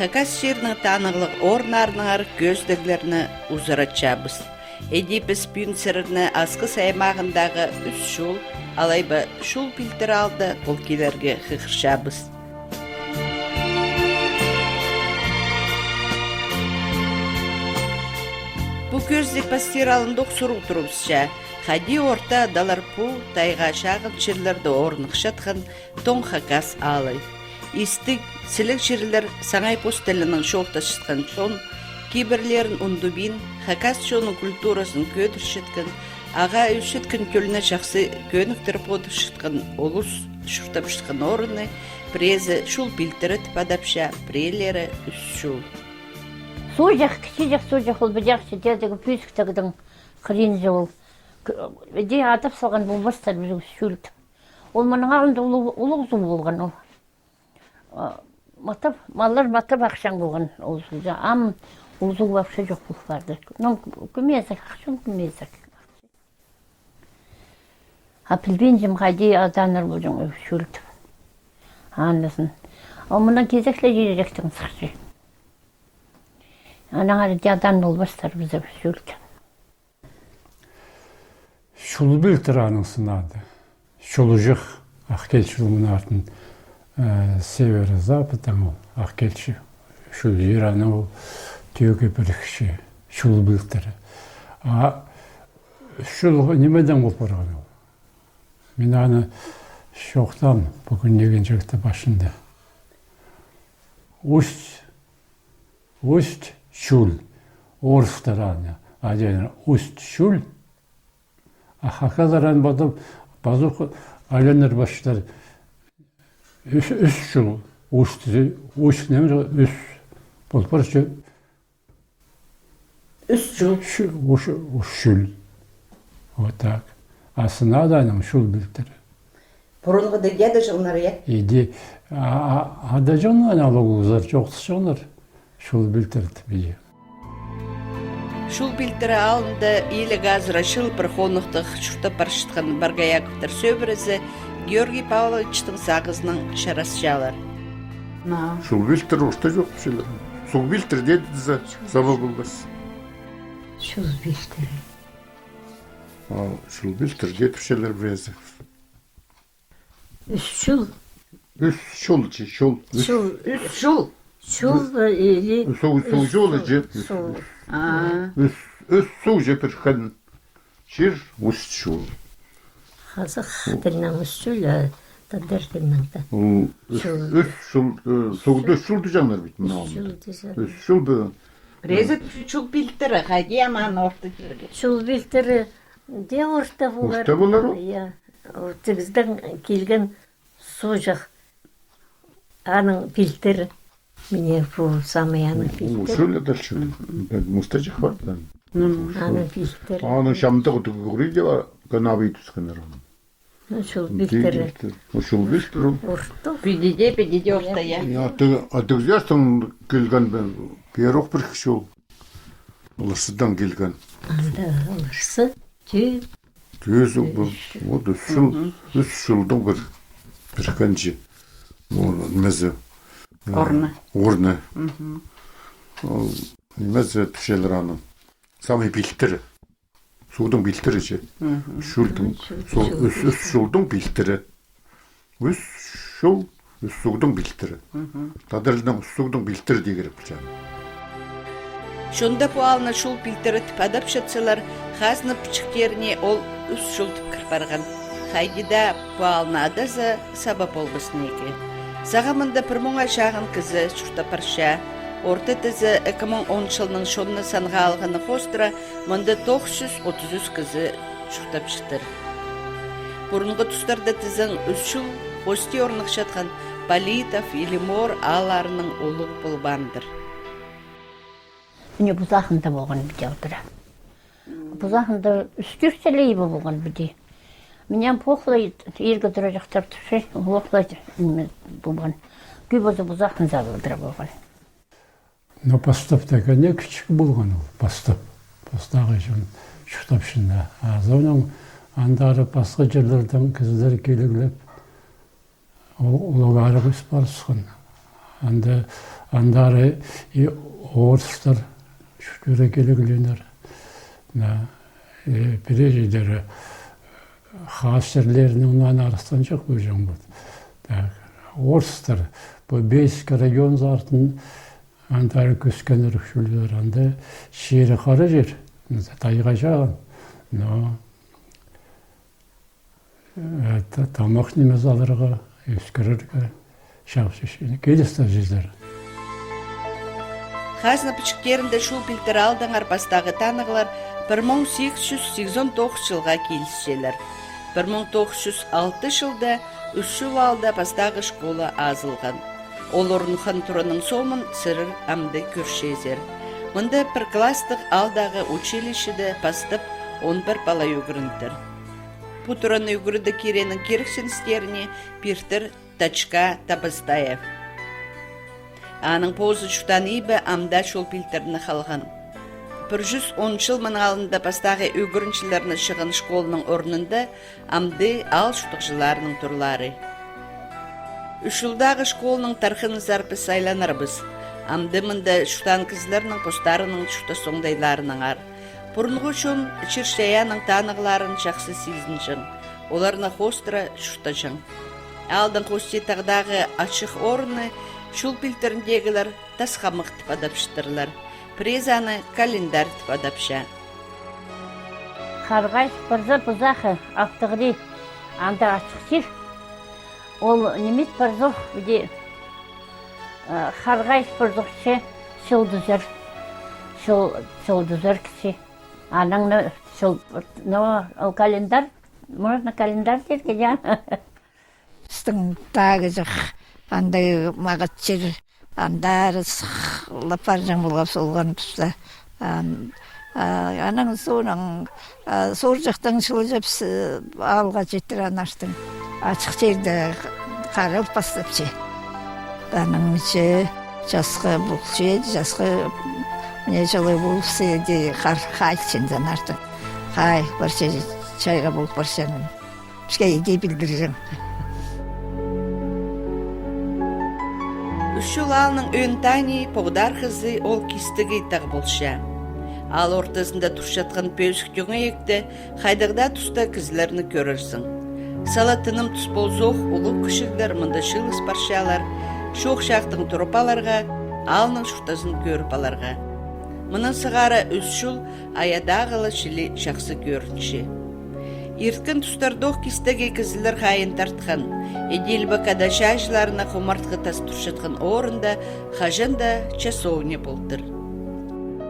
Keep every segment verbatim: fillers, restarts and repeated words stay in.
Хакас чирінің танығлығ орыннарынаңар кӧзідіглерні узаратчабыс. Іди піс пӱӱн сірерні Асхыс аймағындағы Ӱс чул, алай ба Чул пилтірі аалда кол килерге хығырчабыс. Пу кӧзідіг пастир алнындох сурығ турыбысча: хайди орта адалар пу тайға чағын чирлерде орныхчатхан тоң хакас аалай? Истіг, сіліг чирлер саңай пос тілінең чоохтасчатхан чон, кибірлерін ундубин, хакас чонның культуразын кӧдірчеткен, ағаа ӧсчеткен тӧлні чахсы кӧніктіріп одырчатхан улус чуртапчатхан орынны піреезі Чул пилтірі тіп адапча, піреелері Ӱс чул. Суғҷах, кічіҷек суғҷах, ол піди ах читедіг пӧзіктігдің хыринҷы ол. Іди адап салған полбастар піс Ӱс чул тіп. Ол мының алнында улуғ, улуғ суғ полған ол. А, матап, маллар матап ахчаң полған ол суғҷа. Ам ол суғ вообще чох пол парды. Ну, кӧмезек, ахчаң кӧмезек. А пілбинчем, хайди аданнар полҷаң Ӱс чул тіп. Анызын. А мына кизек ле чиректең сыхча. Аннаңар іди адан полбастар піс Ӱс чул тіп. Чул пилтірі аның сынады. Чулҷах, Ах килчі ол мына артын, э, северо-запад, аң ол Ах килчі. Чул чир аның ол тӧӧге пірікче, Чул пилтірі. А Ӱс чул нимедең пол парған ол? Мин аны чоохтаам пу кӱннегенҷікті пасчында. Усть Усть-Чул. Орыстар аны адир Усть-Чул. А хакастар аны потом пазох айландыр пасчалар. Ӱс, Ӱс чул. Усть, Усть, ниме, Ӱс. Пол парча. Ӱс чул. Ӱс, Ӱс чул. Вот так. А сынады аның Чул пилтірі. Пурунғыда иди адаҷаңнар, я? Иди, а, а, адаҷаңнар, аналар узар чоохтасчаңнар. Чул пилтірі тіп, иди. Чул пилтірі алнында иліг азыра чыл пір хонахтығ чуртап парчатхан Боргояковтар сӧбірезі Георгий Павловичтің сағызынаң чарасчалар. Чул пилтірі орта чох пілчелер. Суғ пилтірі дее тізе саба полбас. Чул пилтірі. А, Чул пилтірі дее тіпчелер піреезі. Ӱс чул. Ӱс чул, че, чул. Ӱс. Чул, Ӱс чул. Чул, э, или суғ, суғ чулы, че. Суғ. А. Ӱс, Ӱс суғ, че, піріккен чир Усть-Чул. Хазах тілінең Ӱс чул, а тадар тілінең тее. Ол Ӱс, Ӱс чул, э, суғда Ӱс чул тіҷеңнер бит, мына. Ӱс чул тіҷең. Ӱс чул бе. Піреезі Чул пилтірі, хайди ам аны орта чирге. Чул пилтірі дее орта полар. Орта полар ол? Я. Ол тігіздің килген суғҷах. Аның пилтірі. Міне, пу самый аның пилтірі. Ол чул дальше. Мгм. Мустаҷах пар, да. Ну, ну. Аның пилтірі. Аның чамдығы тігі кӱгрее дее пар, канавай тӱскеннер аның. Ну, Чул пилтірі. Ну, Чул пилтірі. Орта. Піди дее, піди дее орта, я. Я, тігі, а тігізі астаң килген бе, пеер ох пір чул. Уларсыдаң килген. Анда уларсы тӧӧ. Тӧӧзі пу. Вот Ӱс чул, Ӱс чулдың пір, піріккен чир. Ол нимезі, э, орны. Орны. Мгм. Ол нимезі тіпчелер аны. Самый пилтірі. Суғдың пилтірі, че. Мгм. Чулдың, Ӱс чул, Ӱс, Ӱс чулдың пилтірі. Ӱс чул, Ӱс суғдың пилтірі. Мгм. Тадар тілінең Ӱс суғдың пилтірі дее кирек полҷаң. Чонда пу аалны Чул пилтірі тіп адапчатсалар, хазна пічіктеріне ол Ӱс чул тіп кір парған. Хайди даа пу аалны адаза, саба полбас ниме. Сағам мында пір муңа чағын кізі чуртап парча. Орта тізе ікі муң он чылның чонны санға алғаны хоостыра мында тоғыс чӱс отыс ӱс кізі чуртапчатыр. Пурунғы тустарда тізең Ӱс чул хости орныхчатхан Политов, Илимор аалларының улуғ полбаандыр. Мына пу сахында полған піди одыра. Пу сахында ӱс-тӧрт чіли иб полған піди. Мына пу ох ла иргі тураҷахтар турча, ол ох ла ниме полған. Кӧбізі пу сахын салылдыра полған. Но пастап таа кӧні кічіг полған ол, пастап. Пастағы чон чуртапчаң. А соонаң андары пасха чирлердең кізілер киліглеп, ол улуғ арығ ӧс парысхан. Анда Андар и орыстар чуртирға килгеннер. Пірее чирлері хас чирлерінең наа арыстан чох полҷаң полды. Так, орыстар, пу Бейский район сартын андар кӧскеннер ӱс чӱллер, анда чирі хара чир, тайға чағын. Но Э, та-, тамах ниме саларға, ӧскірерге чахсы чир. Килістер чирлер. Хазна пічіктерінде чол пилтірі аалдаңар пастағы танығлар пір муң сигіс чӱс сигізон тоғыс чылға килісчелер. Пір муң тоғыс чӱс алты чылда Ӱс Чол аалда пастағы школа азылған. Ол орын Хан Тураның сомын сірер амды кӧрчезер. Мында пір класстығ аалдағы училищеде пастап он пір пала ӱгрентір. Пу тураны ӱгредіг киренің кирексіністеріне пиртір Тачка Табастаев. Аның позы чуртаан ибі ам даа чол пилтірні халған. Пір чӱс он чыл мының алнында пастағы ӱгренҷілерні чыған школаның орнында амды аал чуртағҷыларының турлары. Ӱс Чолдағы школаның тархынызар піс айланарбыс. Амды мында чуртаан кізілернің постарының чуртас оңдайларынаңар. Пурунғы чон чир-чайаанның танығларын чахсы сизінҷең, оларны хоостыра чуртаҷаң. Аалдың хости тағдағы ачых орынны чол пилтіріндегілер тас хамах тіп адапчатырлар. Піреезі аны календарь тіп адапча. Харғай пырза пызахы алтығри, анда ачых чир. Ол ниме пырзох, іди, э, харғай пырзох че чылдызар, чыл-, чылдызар кізі. Анаң на чыл-, но, ол календарь, можно календарь тирге, я. Пістің тағҷах андағ мағат чир, андар сыхлап парҷаң полғабыс олған туста. Ан-, а, анаң соонаң, а, суурҷахтаң чылҷабыс, э, аалға читіре анартын. Ачых чирде харыл пастапча. Анаң че часха полча, часха, мына чылы полыбысса, иди хар-, хайчын анартын. Хай, парча, чайға пол парчаң. Піске иди пілдірҷең. Ӱс Чол аалның ӧӧн тании, поғдархазы ол Кистегей тағ полча. Аал ортазында турчатхан пӧзік тӧңейекте хайдағ даа туста кізілерні кӧрерзің. Сала тыным тус ползох, улуғ кічіглер мында чыылыс парчалар, чоох-чаахтаң турып аларға, аалның чуртазын кӧріп аларға. Мыннаң сығара Ӱс Чол аядағыла чіли чахсы кӧрінче. Ирткен тустардох Кистегей кізілер хайиин тартхан. Иділ-Бакада чааҷыларына хумартхы тас турчатхан орында хаҷан даа часовня полтыр.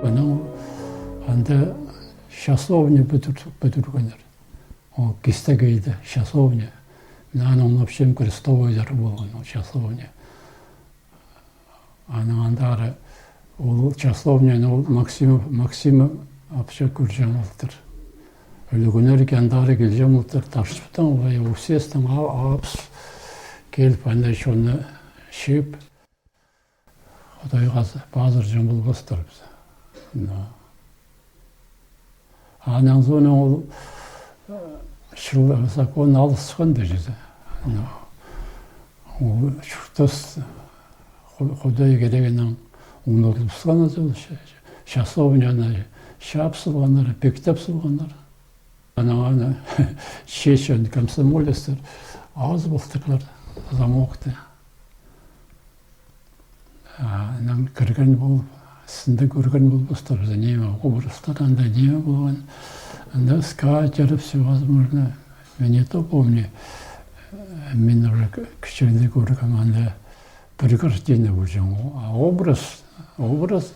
Анаң анда часовня пӱдір-, пӱдіргеннер. Ол Кистегейде часовня. Мына аның вообще крестовойлар полған, ол часовня. Анаң андар ол часовняны ол Максимов, Максимов вообще кӧрҷең полтыр. Ӱлӱкӱннер андар килҷең полтыр, Ташчуптаң, олай Усестің а-, аабыс киліп, анда чонны чыып, Худайға пазырҷаң полбастар піс. Но. Анаң соонаң ол, э, чыл-, закон алысхан даа чізе. Но. Ол чуртас ху-, Худай кирегінең ундутылыбысхан азыл, ча-, часовняны чаап салғаннар, пиктеп салғаннар. Анаң аны чечен комсомолецтер азып алтырлар замокты. А, анаң кірген полып, сынды кӧрген полбастар, за ниме, образтар анда ниме полған. Анда скатерть, всевозможно. Мин не то помню. Мин уже к-, кічігде кӧргем, анда пір картина полҷаң. А образ, образ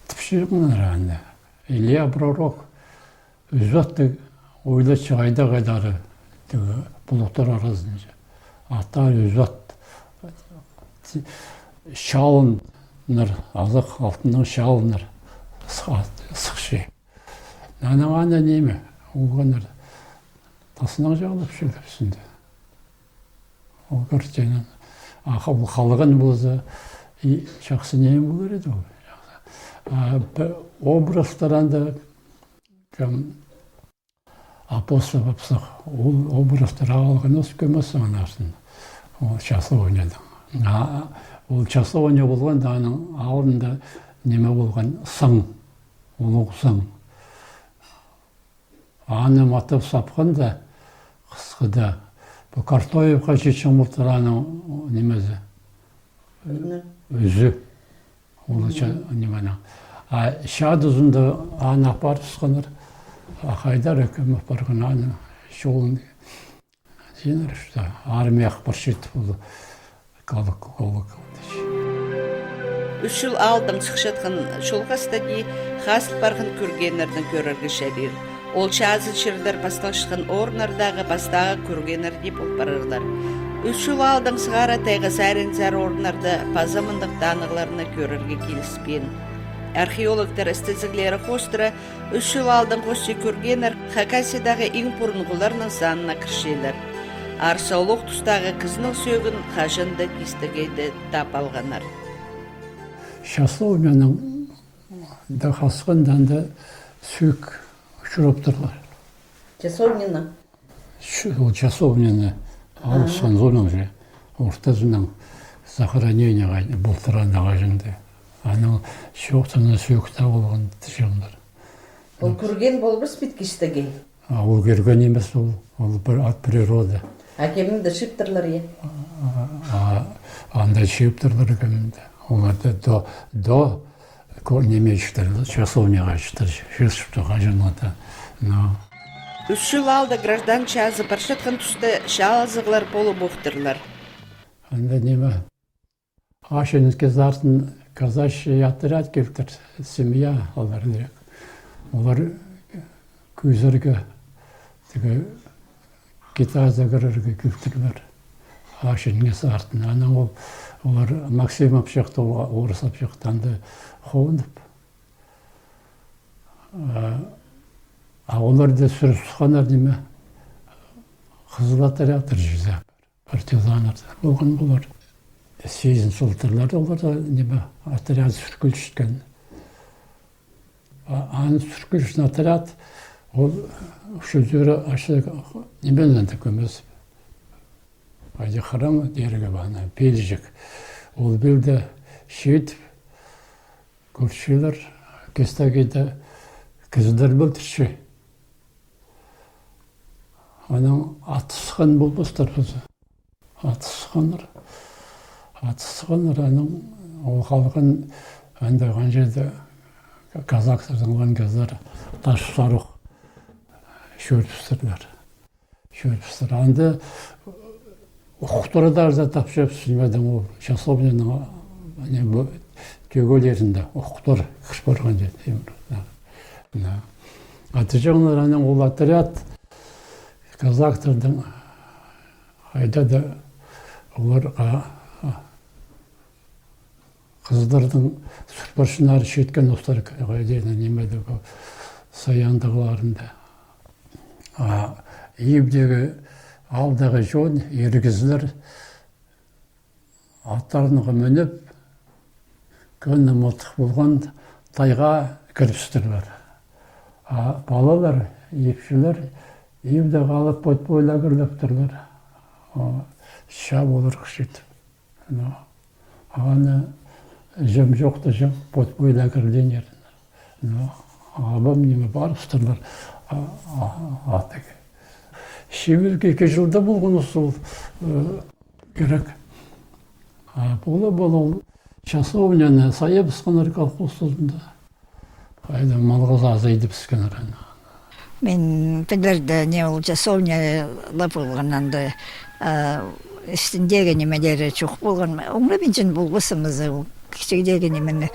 тіпчеңнер анда. Илья Пророк. Ӱзетті ойлатча, хайда-хайдар, тігі пулуттар аразынҷа. Аттар ӱзет. Чалыннар, азах алтыннаң чалыннар сых-, сыхча. Анаң ана ниме, олғаннар таснаң чағлапчалар пісінде. Ол картина. А хал-, халған полза, и чахсы ниме полар иді ол. А пе-, образтар анда кем апостол апсах, ол образтар алған ос кӧмес анарсын. Ол часовнядаң. А ол часовня полғанда, аның алнында ниме полған, саң, улуғ саң. Аны матап сапханда, хысхыда, пу Картоевка читчең полтыр аның нимезі. Ӱзі. Ол ча-, нименің. А чаа тузында аны апарыбысханнар. А хайдар кем апарған аны, чолын. Синер, что армия апарчатты, ол колокол, колокол. Ӱс Чул аалдаң сыхчатхан чолға стади хазыл парған кӧргеннерні кӧрерге чарир. Ол чазы чирдер пасталчатхан орыннардағы пастағы кӧргеннер дее пол парарлар. Ӱс Чул аалдаң сығара тайға саринзар орыннарда паза мындағ танығларны кӧрерге киліспеен. Археологтар істезіглері хоостыра Ӱс Чул аалдаң хости кӧргеннер Хакасиядағы иң пурунғыларның санына кірчелер. Арса олох тустағы кізінің сӧӧгін хаҷан даа кистегейде таап алғаннар. Часовняның да хасханда анда сӧӧк чурап турлар. Часовняны? Ч-, ол часовняны алысхан зонаң же, ортазынаң захоронениеға полтыра анда хаҷан даа. Аның чоохтазына сӧӧк таап алған тіҷеңнер. Ол кӧрген полбас па ит кистегей? А ол кӧрген нимес ол, ол пір от природы. А кемнің дее чыыптырлар, е? А, а, анда чыыптырлар кемнің дее. Оларда до, до ко-, ниме чыыптырлар, часовняға чыыптыр, чыыс чыыптыр хаҷаннар даа. Но. Ӱс Чул аалда граждан чазы парчатхан туста чаалазығлар полып охтырлар. Анда ниме? Ачының кізі артын казачий отряд килтір, семья олар дирек. Олар кӧзерге, тігі Китайзар кірерге килтірлер. Ачының кізі артын. Анаң ол, олар Максимов чахта, ол орыс чахта анда хонып. А, а олар даа сӱріп сыхханнар ниме, хызыл отрядтар чізе. Партизаннар полған олар. Сизін сылтырлар олар даа, ниме, отряд сӱркілчеткен. А, аны сӱркілчеткен отряд, ол чӱзері ашы, нименең дее кӧмес. Хайди хырам дирге ба, аны пилҷек. Ол пилді читіп, кӧрчелер, кистегейде кізілер пілдірче. Анаң атысхан полбастар паза. Атысханнар. Атысханнар, анаң ол халған анда хан чирде казактарның лаңгазар тас сарых чӧрібістірлер. Чӧрібістір. Анда охтырдар за тапчапсың, ниме дее ол часовняның, ниме, тӧгелерінде охтыр кір парған чир. Да. А тіҷеңнер анаң ол отряд казактарның хайда даа олар, а, а, хызылларның сӱрпірчеңнер читкен устар хайди, ниме дее пу Саяндағларында. А ибдегі аалдағы чон, ир кізілер аттарына мініп, кӧні мылтых полған тайға кірібістірлер. А палалар, ипчілер ибде халып, подпольно кірлептірлер. А чаа олар кічіт. Но аны чым чоохтаҷаң, подпольно кірленнер. Но абам ниме парыбыстырлар, а, а, атығ. Чибіргі ікі чылда полған ол, э, кирек. А пола-пола ол часовняны сайабысханнар колхоз тузында. Хайда малға азайдыбысханнар аны. Мин пілерде, не, ол часовня ла полған анда, а, істіндегі нимелері чох полған. Оңнабинчам полбассым за ол кічігдегі нимені.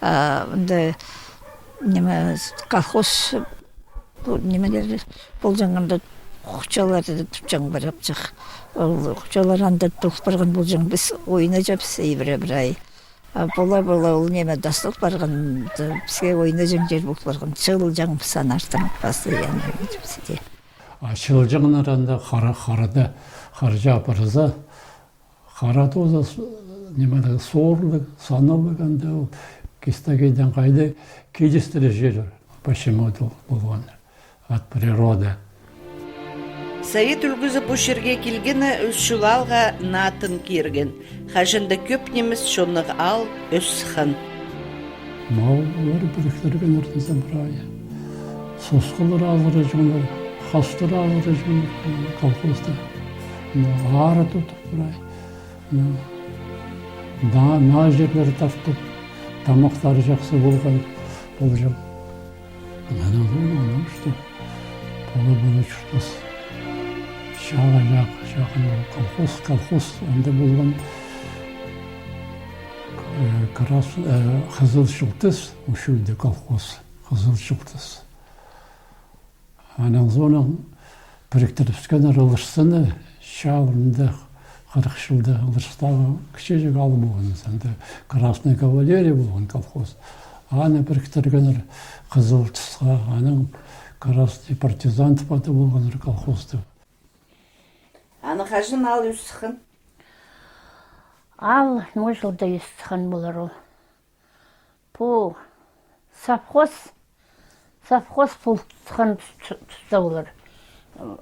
А, анда, ниме, колхоз, пу нимелер полҷаң анда, хучалар тутчаң парапчах. Ол хучалар анда тол парған полҷаң, піс ойнаҷаңмыс ибіре прай. А пола-пола ол ниме тастал парған, піске ойнаҷаң чир пол парған. Чыылҷаңмыс аны артын постоянно пісте. А чыылҷаңнар анда хара-, харада, харҷа парза, хара туза с-, ниме, соорлығ, саналығ анда ол кистегейдең хайди килістіре чир. Почему-то полған от природы. Совет ӱлгӱзі пу чирге килгені ӱс чыл алға наа тың кирген. Хаҷан даа кӧп нимес чоннығ аал ӧс сыххан. Мал олар піріктіргеннер тізе прай. Сосхалар азыра чоннар, хастар азыра чоннар, колхозта. Ары тудып прай. Наа, наа чирлер тартып, тамахтары чахсы полған, полҷаң. Анаң соонаң, что пола-пола чуртас. Чааға чаах, чаахан колхоз, колхоз анда полған, э, крас-, э, Хызыл Чылтыс, ол чирде колхоз, Хызыл Чылтыс. Анаң соонаң піріктірібіскеннер Ылыштыны, чаа алнында, хырых чылда Ылыштағы кічіҷек аал полған, анда Красный кавалерия полған колхоз. Аны піріктіргеннер Хызыл Чылтысха, анаң Красный партизан тіп ат полғаннар колхозты. Аны хаҷан аал ӧс сыххан? Аал ноо чылда ӧс сыххан полар ол. Пу совхоз, совхоз пол сыххан тус-, туста олар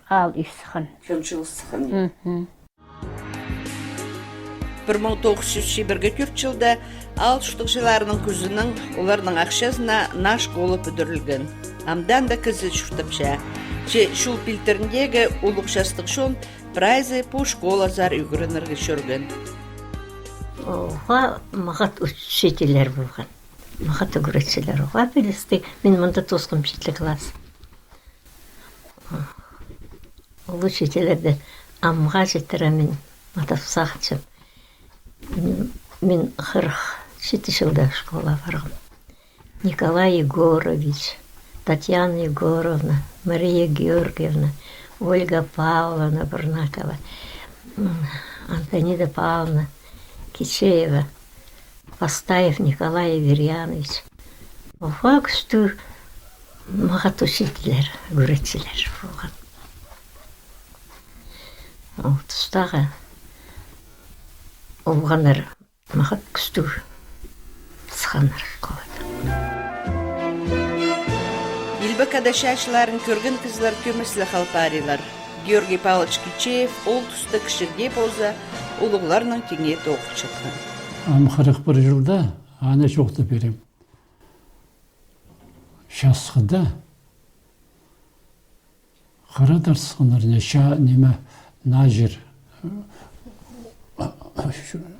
аал ӧс сыххан. Чончыл сыххан. Мгм. Пір муң тоғыс чӱс чибіргі тӧрт чылда аал чуртағҷыларының кӱзінең, оларның ахчазына наа школа пӱдірілген. Амды анда кізі чуртапча. Че чул пилтіріндегі улуғ частығ чон прайзы пу школазар ӱгренерге чӧрген. Уғаа мағат учительлер полған. Мағат ӱгретчілер. Уғаа пілістіг. Мин мында тоосхам читі класс. Ол учительлерні амға читіре мин матап сағынчам. Мин, мин хырых читі чылда школа парғам. Николай Егорович, Татьяна Егоровна, Мария Георгиевна, Ольга Павловна Бурнакова, м, Антонида Павловна Кичеева, Пастаев Николай Аверьянович. Уғаа кӱстіг мағат учительлер, ӱгретчілер полған. Ол тустағы олғаннар мағат кӱстіг сыхханнар школада. Илбек Ада чааҷыларын кӧрген кізілер кӧмес ле хал парирлар. Георгий Павлович Кичеев ол туста кічіг дее полза, улуғларнаң тиңе тоғынчатхан. Ам хырых пір чылда, аны чоохтап пирем. Часхыда хыра тартысханнар, не, ча-, ниме, наа чир.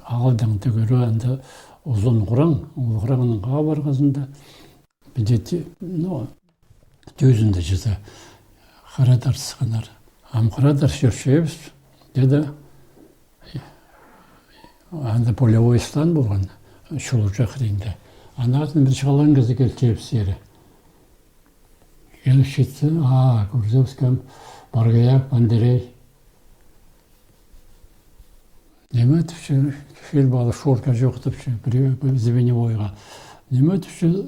Аалдаң тігіре анда узун хураң, ол хураңның хабырғазында піди, ну, тӧзінде чізе хыра тартысханнар. Ам хыра тартыс чӧрчебіс, деді. Анда полевой стан полған, Чулуҷах хыринда. Анаң артын пір чалаң кізі килчебіс сире. Киліп читсе, а, кӧрзебіс, кем, Боргояков Андрей. Ниме тіпче, чел пала, шурка чох тіпче, пір, пір звеневойға. Ниме тіпче,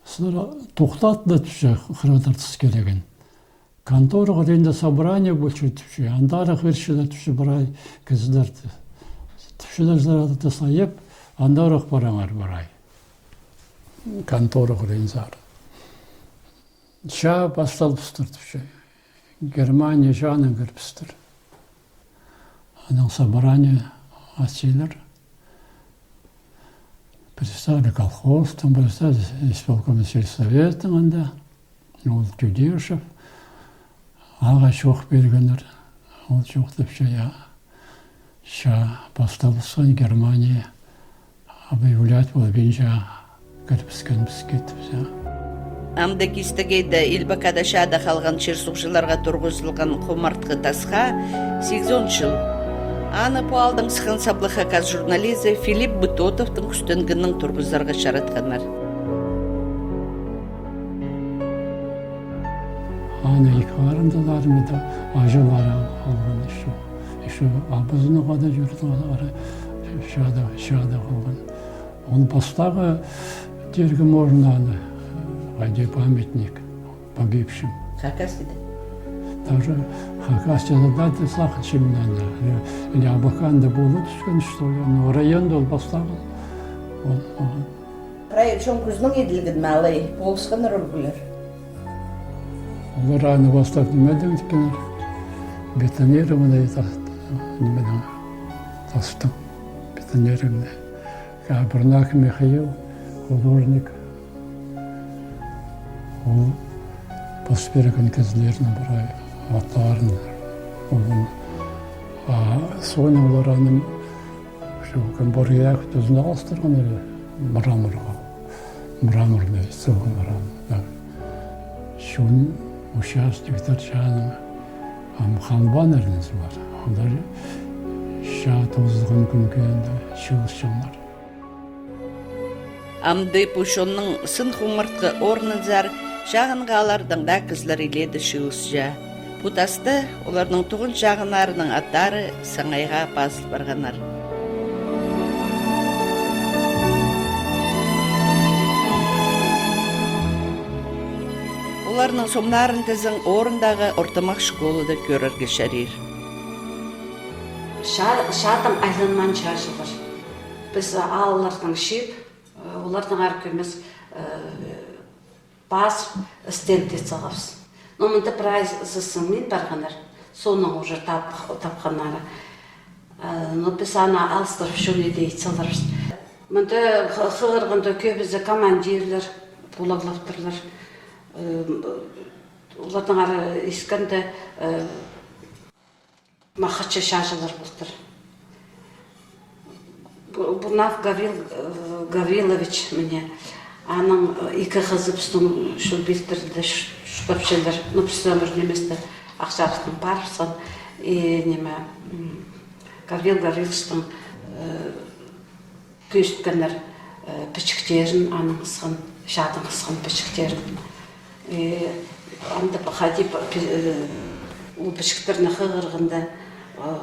сірер тохтат та тіпче, хыра тартыс килген. Контора хыринда собрание полча тіпче, андар хығырчалар тіпче, прай кізілер тіпчелер, сірерні тастап, андар парыңар прай. Контора хыринзар. Чаа пасталыбыстыр тіпче. Германия чаанаң кірібістір. Анаң собрание ачылар. Председатель колхозтың, председатель исполкома сельсоветтің анда, ол Тюдешев. Ағаа чоох пиргеннер. Ол чоохтапча, я. Чаа пасталыбысхан, Германия объявлять полбинча кірібіскен піске тіпче. Амды Кистегейде Илбек Ада чаада халған чир-суғҷыларға турғызылған хумартхы тасха сигізон чыл. Аны пу аалдаң сыххан саблығ хакас журнализі Филипп Бытотовтың кӱстенгеннең турғызарға чаратханнар. Аны ікі харындаларым да, аҷалары халған ещё. Ещё абазының хада чӧрді, ары чаада, чаада халған. Ол пастағы, тирге можно аны, хайди, памятник погибшим. Хакасияда? Даже Хакасияда да, да сағынчам аны. Или Абаканда полып тӱскен, что ли, но районда ол пастағы. Ол, ол. Прай чон кӱзінең иділген ме алай полысханнар ӱлгӱлер? Олар аны пастап ниме идіп иткеннер? Бетонированный тас-, нименең, тастың бетонированный. А Бурнаков Михаил, художник, ол пас пирген кізілернің прай аттарын, ол, а, соонаң олар аның Чоохтан Боргояков тузына алыстырған іле мраморға. Мраморный, сығын мрамор. Да. Чон, участниктер чааның ам халбаан ірінзі бар. Олар чаа тоозылған кӱнге анда чыылысчаңнар. Амды пу чонның сын хумартхы орнынзар чағынғы ааллардаң даа кізілер илееде чыылысча. Пу таста оларның туған чағыннарының аттары саңайға пазыл парғаннар. Оларның сомнарын тізең орындағы ортымах школада кӧрерге чарир. Ча-, чаадаң айланмаан чааҷылар. Піс ааллардаң чыып, э, оларның аар кӧмес, э, пас стенд ит салғабыс. Но мында прайзы сынмин парғаннар, соонаң уже тап-, тапханнары. Э, но піс аны алыстырып, чон иде ит саларбыс. Мында х-, хығырғанда кӧбізі командирлер пулағлаптырлар. Э, оларның ары искенде, э, махачы чааҷылар полтыр. Бу-, Бурнаков Гаврил, э, Гаврилович, міне, аның, э, ікі хызы пістің Чул пилтірде чуртапчалар. Ну, піс ӱмір ниместе Ах Чарыхтаң парыбысхан. И, ниме, м, Гаврил Гавриловичтің, э, кӧзіткеннер, э, пічіктерін, аның ысхан, чаадаң ысхан пічіктерін. Э, анда па-, хайди па-, пі-, э, ол пічіктерні хығырғанда, э,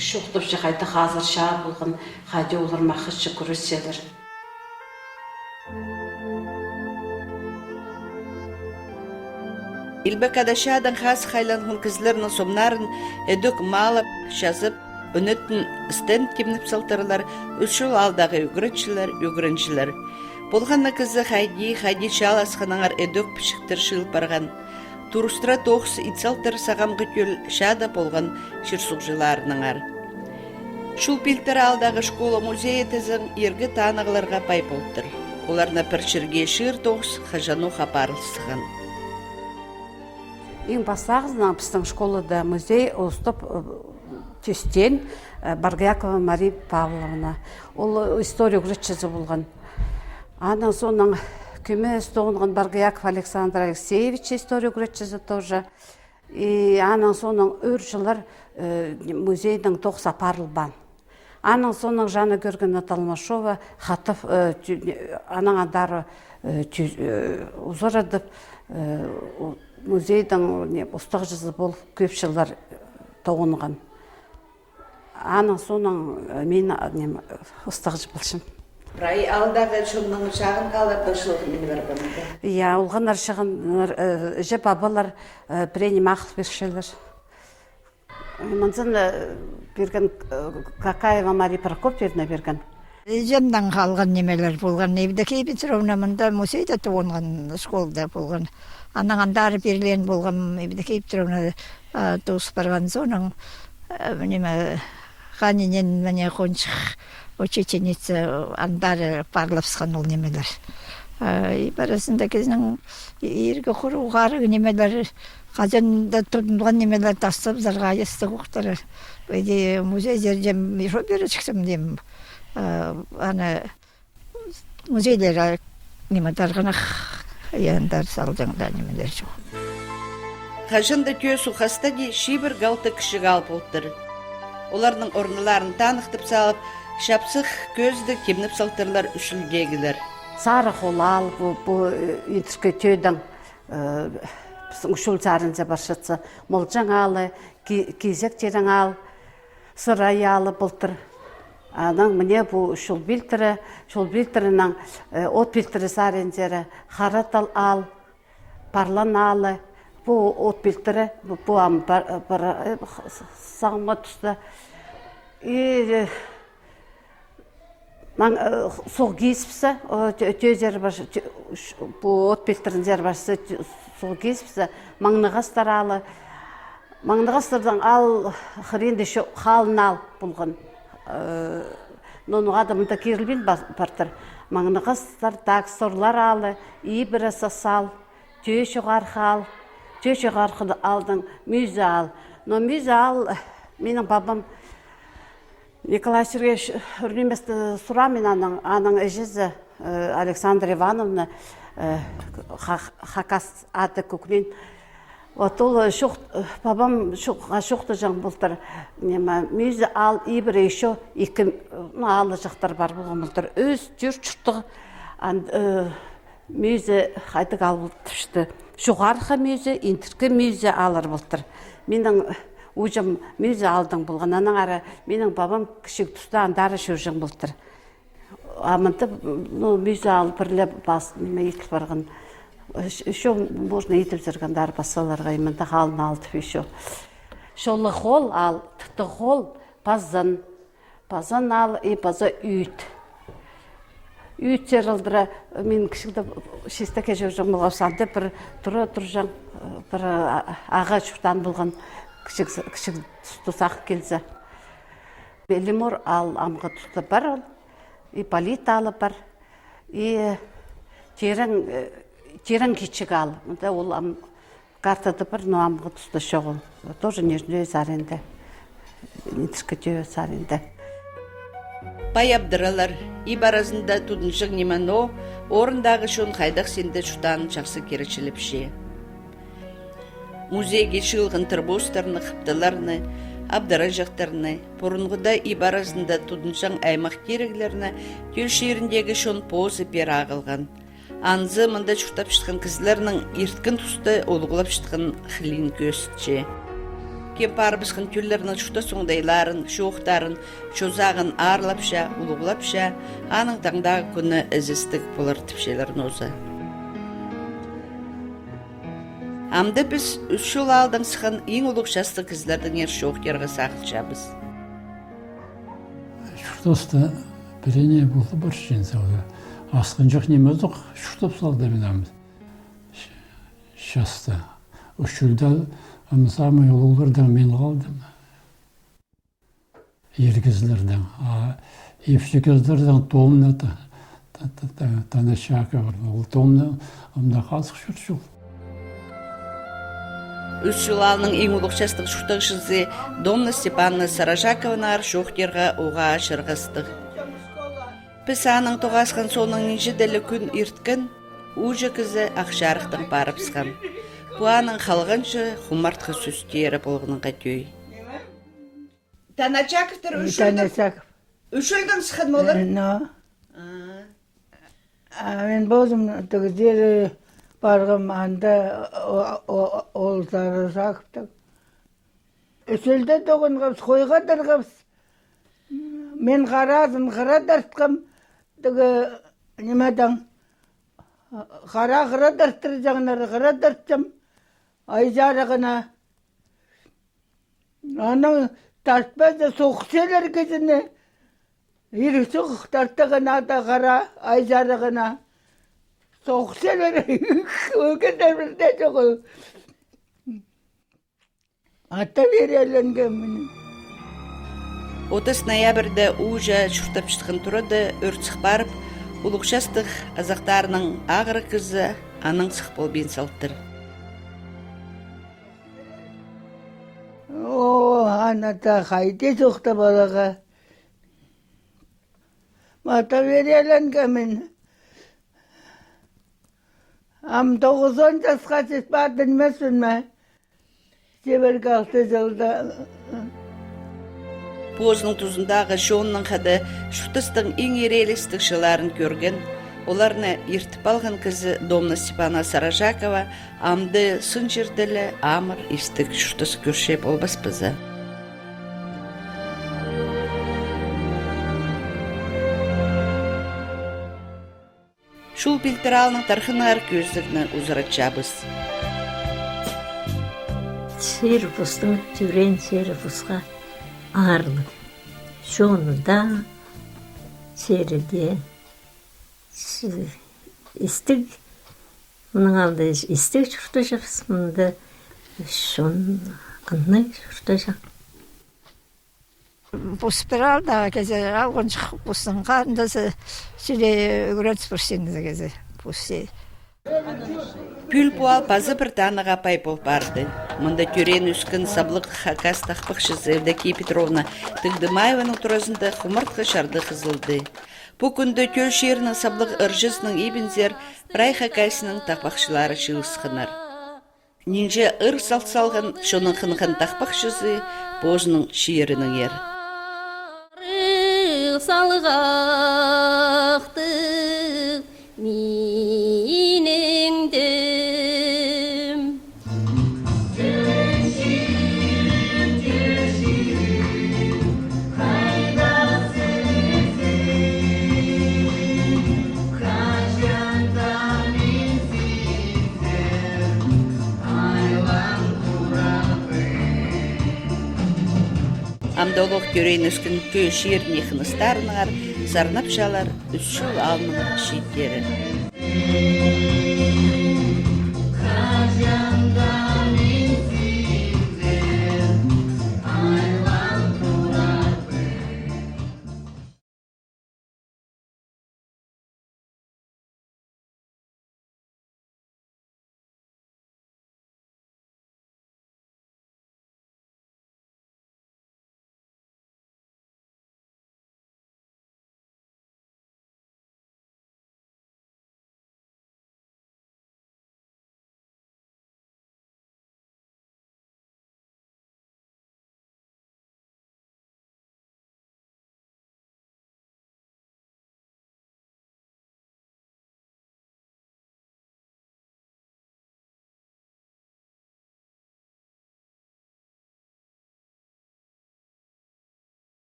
чоохтапча, хайда хазыр чаа полған, хайди олар махачы кӱресчелер. Илбек Ада чаадаң хазых айланған кізілернің сомнарын ідӧк маалап, чазап, ӱнетін стенд тимнеп салтырлар ӱс чул аалдағы ӱгренҷілер, ӱгренҷілер. Полған на кізі хайди, хайди чааласханнаңар ідӧк пічіктер чыыл парған. Турыстыра тоғыс ит салтыр сағамғы тӧл чаада полған чир-суғҷыларынаңар. Чул пилтір аалдағы школа музейі тізең иргі танығларға пай полтыр. Оларны пір чирге чыыр тоғыс хаҷанох апарылысхан. Иң пастағызынаң пістің школада музей устап, э, тӧстеен, э, Боргоякова Мария Павловна. Ол история ӱгретчізі полған. Анаң соонаң кӧмес тоғынған Боргояков Александр Алексеевич, история ӱгретчізі тоже. И анаң соонаң ӱр чыллар, э, музейнең тоғыс апарылбаан. Анаң соонаң Жанна Георгиевна Толмашова хатап, э, тӱ-, анаң андар, э, тӱ-, э, узарадып, э, у-, музейдің, не, устағҷызы полып кӧп чыллар тоғынған. Анаң соонаң, э, мин, а, нем, устағҷы полчам. Прай аалдағы чонның чағын халлар тапчалған ниме пар ба мында? Я, олғаннар чағыннар, э, іҷе-пабалар, э, пірее ниме ағыл пирчелер. Мынзын, э, пирген, э, Какаева Мария Прокопьевна пирген. Іҷемнең халған нимелер полған. Евдокия Петровна мында музейде тоғынған, школада полған. Анаң андар пирілген полған Евдокия Петровна, а, тоос парған соонаң, а, ниме, ханинен міне хончых учительница андар парлапсхан ол нимелер. А, и паразында кізінің иргі хуру харығ нимелер, хаҷан даа тудынған нимелер тастап зарға естіг ухтары. Иди музей зердем, ишо пирчіксім дем. А, аны музейлер, а, ниме, тарғанах, яндар салдың да нимелер чох. Хаҷан даа тӧӧ суғ хастади чибіргі алты кічіг аал полтыр. Оларның орыннарын таныхтап салып, чапсых кӧзідіг тимнеп салтырлар ӱс чӱлдегілер. Сарығ Хол аал, пу, пу, э, Интіркі тӧӧдең, э, пістің ӱс чӱл саринзар парчатса, Молҷаң аалы, Ки-, Кизек тирең аал, Сырай аалы полтыр. Анаң міне пу Чул пилтірі, Чул пилтірінең, э, От пилтірі саринзар, Харатал аал, Парлан аалы, пу От пилтірі, пу, пу ам пар-, пар-, э, х-, х-, сағымға туста. И, э, маң, э, суғ кизібіссе, о, тӧ-, тӧӧзер пар, тӧ-, ш-, пу От пилтірінзер парса, тӧ-, суғ кизібіссе, Маңнығастар аалы, Маңнығастарның аал хыринда ещё Халын аал полған. Э, но ноға даа мында кирілбин ба-, партыр. Маңнығастар, тағ Сорлар аалы, Ибіре Сас аал, Тӧӧ Чоғархы аал, Тӧӧ Чоғархы аалдың Мӱзі аал. Но Мӱзі аал, минің пабам Николай Сергеевич ӱр ниместі сурам мин анаң, аның іҷезі, э, Александра Ивановна, э, ха-, хакас ады кӧгенең. Вот ол, э, чох-, э, пабам чох-, ға чоохтаҷаң полтыр. Ниме, Мӱзі аал, Ибіре ещё ікі, э, ну, аалҷахтар пар полған полтыр. Ӱс, тӧрт чуртағ, ан-, э, Мӱзі хайдағ аал полтыр тіпчеткен. Чоғархы Мӱзі, Индіркі Мӱзі ааллар полтыр. Минің ууҷам Мӱзі аалдаң полған, анаң ары минің пабам кічіг туста андар чӧрҷең полтыр. А мында, ну, Мӱзі аал пірле пас, ниме, иділ парған. Ещё можно иділ парған андар пас аалларға, и мында Халын аал тіп ещё. Чоллығ Хол аал, Тыттығ Хол, Пазан. Пазан аал и паза Ӱӱт. Ӱӱт чир алдыра, мин кічігде чисті кӧрҷең полғам, анда пір тура турҷаң, пір а-, ағаа чуртаан полған, кічіг, кічіг туста сағын килзе. Лимур аал амғы туста пар ол, и Полит аалы пар, и Тирең, э, Тирең Кічіг аал. Мында ол ам Картада пар, но амғы туста чох ол. Тоже Нижняя Заринда. Индіркі Тӧӧ Заринда. Пай абдыралар, иб аразында тудынҷаң ниме, но орындағы чон хайдағ синде чуртаанын чахсы киречілепче. Музейге чыылған тырбостарны, хыптыларны, абдыраҷахтарны, пурунғыда иб аразында тудынҷаң аймах киріглерні тӧл чиріндегі чон позы пеер ағылған. Анзы мында чуртапчатхан кізілернің ирткен туста улуғлапчатхан хылиин кӧзітче. Кем парыбысхан тӧллернің чуртас оңдайларын, чоохтарын, чозағын аарлапча, улуғлапча, аның таңдағы кӱні ізестіг полар тіпчелер нооза. Амды піс Ӱс Чул аалдаң сыххан иң улуғ частығ кізілердеңер чоохтирға сағынчабыс. Чуртаста пірее полып парчаң сала. Асхынҷах ниме дее чох, чуртап салды мин ам. Ч-, часта. Ӱс Чулда ам самый улуғлардаң мин халдым. Ир кізілердең. А ипчі кізілердең Домна Та-, Та-, Та-, Та-, Таначакова. Ол Домна ам даа хазых чӧрче ол. Ӱс Чул аалның иң улуғ частығ чуртағҷызы Домна Степановна Сарачакованаңар чоохтирға уғаа чарғыстығ. Піс аның тоғасхан соонаң нинҷе дее ле кӱн ирткен, ууҷа кізі Ах Чарыхтаң парыбысхан. Пу аның халғанҷы хумартхы сӧстері полғанға тӧӧй. Таначаковтар Ӱс Чулдаң, Таначаков. Ӱс Чулдаң сыххан олар? Э, но. А. А мин позым тігізері парғам, анда о-, о-, ол Сарачаковтар. Ӱс Чулда тоғынғабыс, хойға тырғабыс. Мин харазын хыра тартхам, тігі нимедең. Хара, хыра тарттырҷаңнар, хыра тартчам. Ай чарығына. Анаң тартпаза, сох салар кізіні. Ирік сох тартығына даа хара, ай чарығына. Сох салар, ӱгӱннер пірдее чоғыл. Ата пеер айланғам мин. Отыс ноябрьда ууҷа чуртапчатхан турада ӧрт сых парып, улуғ частығ азахтарының ағырығ кізі анаң сых полбин салтыр. О, ана даа хайди чоохтап аларға. Ата пеер айланғам мин. Ам тоғызон часха чит парды нимеспін ме? Чибіргі алты чылда. Позының тузындағы чонның хада чуртастың иң иреелестіг чылларын кӧрген, оларны иртіп алған кізі Домна Степановна Сарачакова амды сын чирде ле амыр истіг чуртас кӧрче полбаспыза. Чул пилтірі аалның тархыннаңар кӧзідігні узаратчабыс. Чир-пустың, тӧреен чир-пусха аарлығ. Чоны даа, чирі дее. С-, истіг, мының алнында истіг чуртаҷаңмыс, мында чон Хынығ чуртаҷаң. Пос пір аалдағы кізі, алғанҷых постың хандазы, сӱле ӱгренче пір синізі кізі, пос син. Пӱӱл пу аал паза пір танығға пай пол парды. Мында тӧреен-ӧскен саблығ хакас тахпахчызы Евдокия Петровна Тыгдымаеваның туразында хумартхы чарды хызылды. Пу кӱнде Тӧӧ чирінің саблығ ырҷызынаң ибінзер прай Хакасияның тахпахчылары чыылысханнар. Нинҷе ыр сал салған, чонның хынған тахпахчызы позының чирінеңер. Ыр салғахтығ минің тӧӧм. Амды олох тӧреен-ӧскен Тӧӧ чиріне хыныстарынаңар сарнапчалар Ӱс Чул аалның чииттерін.